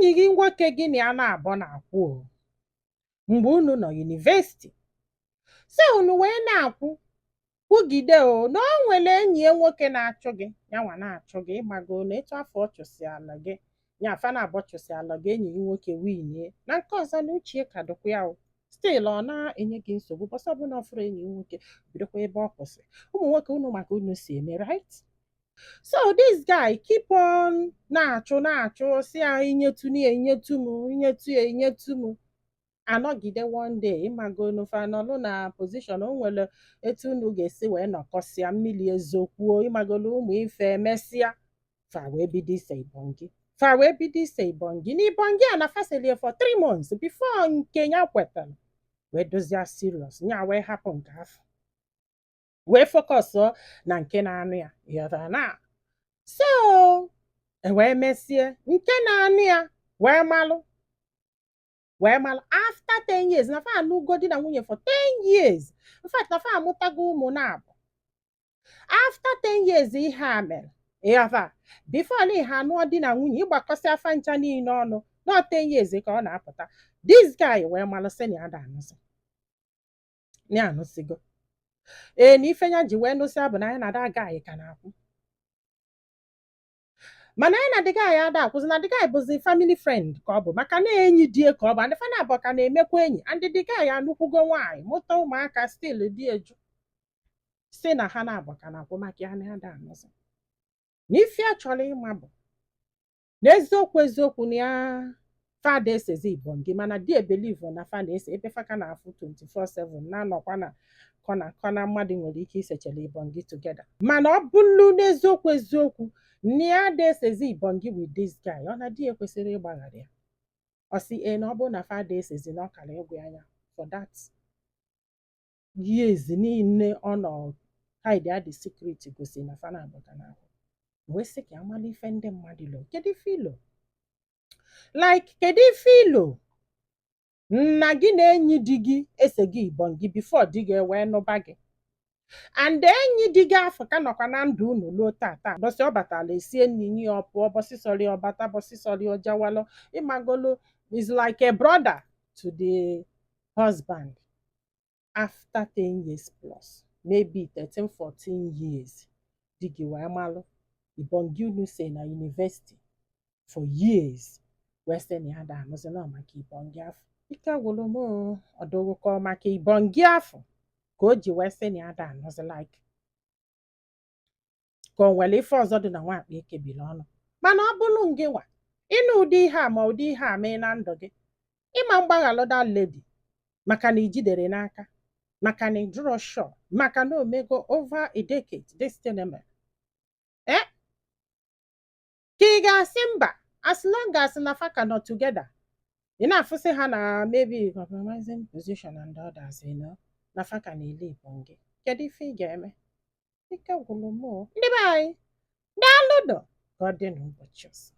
Enyi gị nwoke gị na ya na-abọ na-akwụ o mgbe unu nọ university, so unu wee na-akwụ kwugide o na o nwere enyi ya nwoke na-achụ gị, yanwa na-achụ gị. Ịmago na etu afọ ọ chụsị ala gị ya, afa na-abọ chụsị ala gị, enyi gị nwoke winie na nke ọzọ na uche ka dịkwa ya o. Still ọ na-enye gị nsogbu. Bọsọ ọbụla ọ fụrụ enyi gị nwoke, bidokwa ebe ọ kwụsị. Ụmụ nwoke, unu maka unu si eme, right? So this guy keep on na-achụ na-achụ, si ya inyetu ya, inyetu m, inyetu ya, inyetu m. Anọgide one day, ịmago nufa nọlụ na position o nwere etu unu ga-esi wee nọkọsịa mmiri ezokwuo, ịmagolo ụmụ ife emesịa, fa wee bido ise ibongi, fa wee bido ise ibongi na ibongi a na faselie for 3 months before nke ya kwetara wee dozie serious ya, wee hapụ nke afọ, wee focus na nke na-anụ ya. Ịghọtara na so e wee mesie nke na-anụ ya wee malụ, wee malụ after 10 years na fa anụgo di na nwunye for 10 years. In fact, na fa amụtago ụmụ na-abụ after 10 years ihe a mere. Ịghọta, before na ihe anụọ di na nwunye, ịgbakọsị afa ncha niile ọnụ nọ 10 years ka ọ na-apụta. This guy wee malụ sị na ya da anụsị, na ya anụsịgo. Ee, na ife ya ji wee nụsịa bụ na ya na that guy ka na-akwụ, mana ya na the guy ada akwụzi, na the guy bụzi family friend ka ọ bụ, maka na enyi die ka ọ bụ, and fa na abụọ ka na-emekwa enyi, and the guy anụkwugo nwaanyị, mụta ụmụaka. Still dị eju si na ha na-abụ ka na-akwụ, maka ya na ya da anụzi. Na ife a chọrọ ịma bụ n'eziokwu eziokwu na ya fada esezi ibongi, mana di ebelieve na fa na-ese ebe fa ka na-afụ 24/7, na-anọkwa na kọna kọna. Mmadụ nwere ike isechara ibongi together, mana ọ bụrụ n'eziokwu eziokwu na ya ada esezi ibongi with this guy, ọ na di ya kwesịrị ịgbaghara ya? Ọ sị ee, na ọ bụrụ na fa ada esezi, na ọ kara ịgwa ya anya for that years niile ọ nọ hide ya the secret, gosi na fa na-abụ ka na-akwụ. Wee sị ka amala ife ndị mmadụ lo. Kedu ife ilo like, kedu ife ilo na gị na enyi di gị ese gị ibongi before di gị wee nụba gị, and enyi di gị afọ ka nọkwa na ndụ unu luo tata? Bọsị ọ batala, esie nri nye ya, ọ pụọ. Bọsị sọrọ ọ bata, bọsị sọrọ ọ jawalụ. Ịmagolo is like a brother to the husband. After 10 years plus, maybe 13 14 years, di gị wee malụ ibongi unu se na university for years, wee sị na ya da anụzi nọ maka ibongi afọ. Ike gwụrụ m o. Ọdụgụkọ maka ibongi afọ ka o ji wee sị na ya da anụzi, like ka o nwere ife ọzọ dị na nwakpa ekebiri ọnụ. Mana ọ bụrụ ngị nwa ịnụ ụdị ihe a, ma ụdị ihe a mee na ndụ gị, ịma mgbaghalụ that lady, maka na ijidere n'aka, maka na ịdụrọ sure, maka na omego over a decade this thing mere, eh, ka ị ga-asị mba, as long as na fa ka nọ together, ị na-afụsị ha na maybe compromising position and others, na fa ka na-ele ibongi? Kedu ife ị ga-eme? Ike gwụrụ m o. Ndị be anyị, daalụ nụ. Ka ọ dị n'ụbọchị ọzọ.